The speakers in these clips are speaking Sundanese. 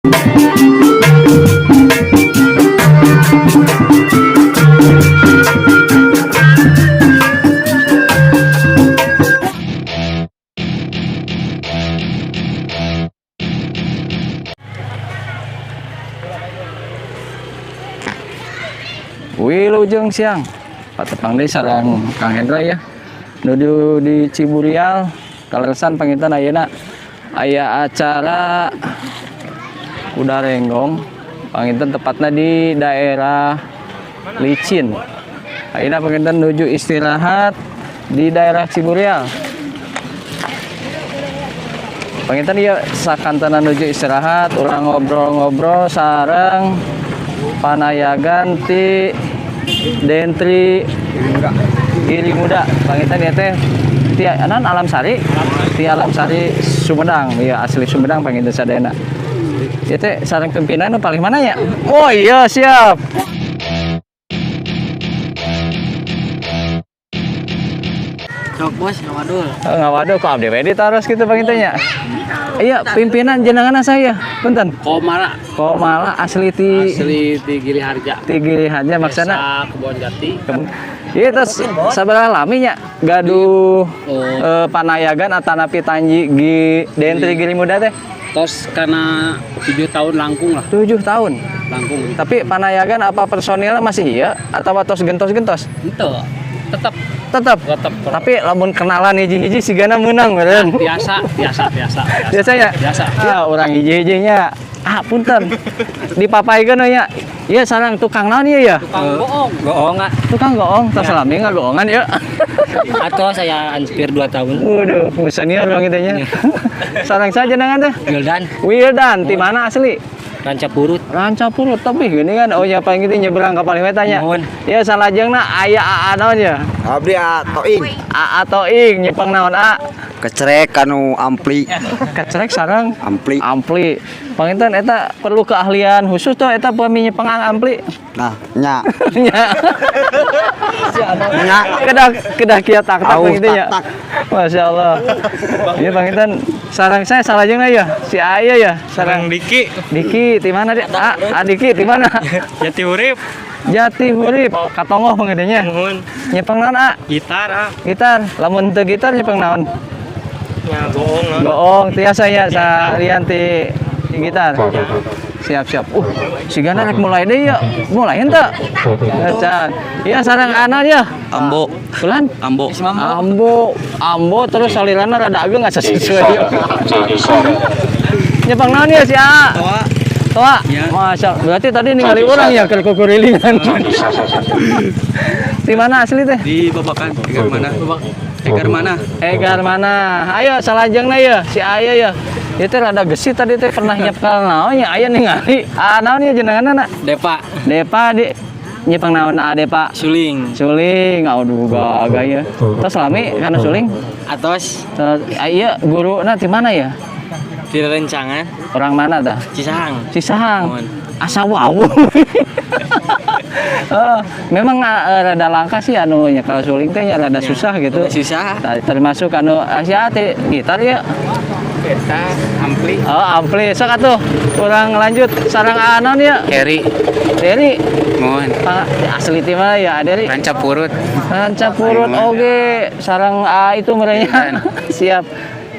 Wilujeng siang, patepang deui sareng Kang Hendra ya. Nuju di Ciburial, kaleresan panginten ayeuna aya acara kuda renggong, panginten tepatnya di daerah Licin. Ayeuna panginten nuju istirahat di daerah Ciburial. Panginten ieu sakantena nuju istirahat, urang ngobrol-ngobrol sareng panayagan ti Dentri Giri Muda. Panginten ieu teh ti anan Alam Sari, ti Alam Sari Sumedang, iya asli Sumedang panginten sadayana. Ieu teh sareng pimpinan nu paling mana ya? Oh iya, siap. Sok bos, ngawadul. Oh, ngawadul kok abdi we ditaros gitu panginten nya. Iya, pimpinan jenengan saya. Punten. Komara. Komala asli ti Asli di Giri Harja. Ti Giri Harja maksana Desa Kebon Jati. Iya, terus sabaraha lami nya gaduh Oh. panayagan atanapi tanji gi Dentri Giri Muda teh? Tos karena 7 tahun langkung lah, 7 tahun. Langkung. Tapi panayagan apa personilnya masih iya atau tos gentos-gentos? Ente, tetap. Tetap. Tetap. Tapi lamun kenalan hiji-hiji sigana menang meureun. Biasa, biasa, biasa. Biasa ya? Biasa. Ya, orang hiji-hijinya. Ah, punten. Dipapaikeun we nya. Iya, sareng tukang naon ieu ya? Tukang bohong. Goong ah. Tukang goong, tos lami ngagoongan ya. Atau saya hampir 2 tahun. Waduh, senior bang itu nya. Sareng saja dengan teh. Wildan. Wildan, di mana asli? Rancapurut. Rancapurut tapi gini kan, oh ya paling gitu nyebrang ke paling nya. Mohon. Ya salajengna aya aa naon ya? Abdi A Toing. Aa Toing nyepeng naon, A? Kecerek kanu ampli. Kecerek sareng Ampli. Ampli. Panginten eta perlu keahlian khusus tuh eta pami nyepeng ampli. Nah, nya. Nya. Nya. Kedah kedah kieu tak tak Auh, gitu ya. tak-tak. Masya Allah. Iya, panginten sareng saya salajengna ya si Aya ya sareng Diki. Diki di mana dia? Ah, ah Diki di mana? Jati Urip. Jati Hurip, katongoh pangedenya. Mohon. Nyepeng naon, A? Gitar ah. Gitar. Lamun teu gitar nyepeng naon? Ya goong lah. Goong tiasa ya salian ti ti gitar. Siap siap. Sigana rek mulai deui ya. Mulai henteu? Acan. Iya, sareng ana ya. Ambo. Bulan? Ambo. Ambo, ambo terus saliranna rada ageng asa sesuai. Nyepeng naon ya si A? Toa. Toa. Ya. Masya Allah. Berarti tadi ningali orang ya ke kukurilingan. Di mana asli teh? Di Babakan, Egar mana? Egar mana? Egar mana? Ayo salajengna ya, si Aya ya. Ieu teh rada gesit tadi teh pernah nyepel naon ya aya ningali. Ah, naon ya jenenganna na? Depa. Depa di nyepeng naon A Depa? Suling. Suling, aduh gagah ya. Terus lami kana suling? Atos. Terus iya guruna di mana ya? Di rencangan. Orang mana dah? Cisahang. Cisahang. Mohon. Asa wow. Memang rada langka sih anu nya kalau suling teh nya rada susah gitu. Rada susah. Termasuk anu Asia teh gitar ya. Eta ampli. Oh, ampli. Sok atuh. Kurang lanjut sareng anon ya. Heri. Deri. Mohon. Asli ti mah ya Deri. Rancapurut. Rancapurut oge sareng A itu merenya. Siap.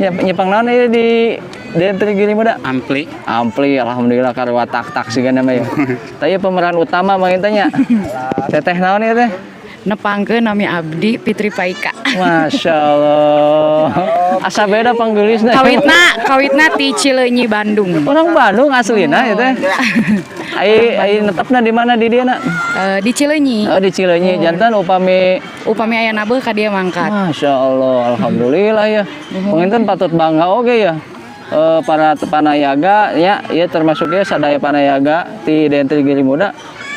Nyepeng naon ieu di Dentri Giri Muda? Ampli. Ampli, alhamdulillah karwa tak tak sih mah ya. Tapi pemeran utama mah nya. Teteh naon ieu teh? Nepangkeun nami abdi Fitri Paika. Masya Allah. Asa beda panggelisna. Kawitna kawitna ti Cileunyi, Bandung. Orang Bandung aslina ya teh. Ai ai netepna di mana di dieu na? Di Cileunyi. Oh, di Cileunyi. Janten upami Upami aya nabeuh ka dieu mangkat. Masya Allah, alhamdulillah ya. Panginten patut bangga oge ya. Para panayaga ya, ya termasuk ya sadaya panayaga ti Dentri Giri Muda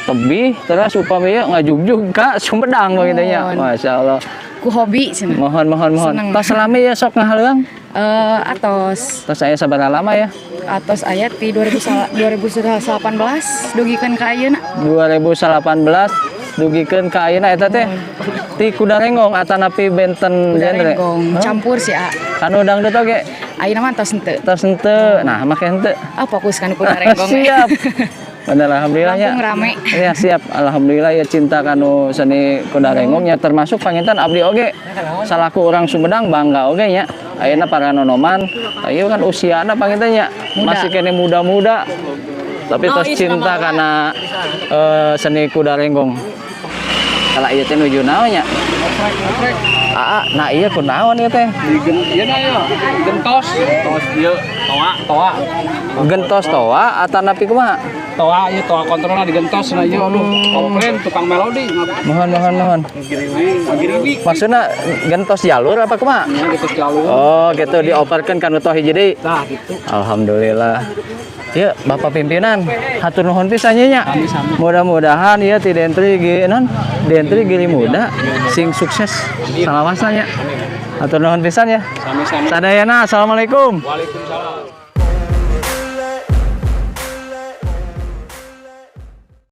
tebih terus upami ya ngajugjug ka Sumedang begitu nya. Mohon. Masya Allah. Ku hobi cenah. Mohon mohon mohon. Seneng. Tos lami ya sok ngahaleuang. Atos. Tos saya sabaraha lama ya? Atos aya ti 2018 dugikeun ka ayeuna. 2018 dugikeun ka ayeuna eta teh ti kuda renggong atanapi benten Kuda genre? renggong. Hah? Campur sih, A. Kanu dangdut oge? Ayeuna mah tos henteu. Tos henteu. Nah, make henteu. Ah, fokus kan kuda renggong. Siap. Bener, alhamdulillah nya. Lampung rame. Ya siap, alhamdulillah ya cinta kanu seni kuda renggongnya, termasuk panginten abdi oge salaku orang Sumedang bangga oge nya. Ayeuna para nonoman, ieu kan usiana panginten nya masih keneh muda-muda. Tapi tos cinta karena seni kuda renggong. Kalau ieu teh nuju naon nya? Aa, nah iya kunaon ieu teh? Iya nah ya, gentos, tos ieu toa, toa. Gentos toa atanapi kumaha? Toa ieu toa kontrolna digentos nah ieu, aduh, komplain tukang melodi. Mohon, mohon, mohon. Ngagiriwing. Maksudnya gentos jalur apa kumaha? Ya gitu jalur. Oh, gitu dioperkeun ka nu toa hiji deui. Nah, gitu. Alhamdulillah. Ya, Bapak pimpinan, hatur nuhun pisan nya. Mudah-mudahan ya ti Dentri gi non Dentri Giri Muda sing sukses salawasna nya. Hatur nuhun pisan ya. Sami-sami. Sadayana, assalamualaikum. Waalaikumsalam.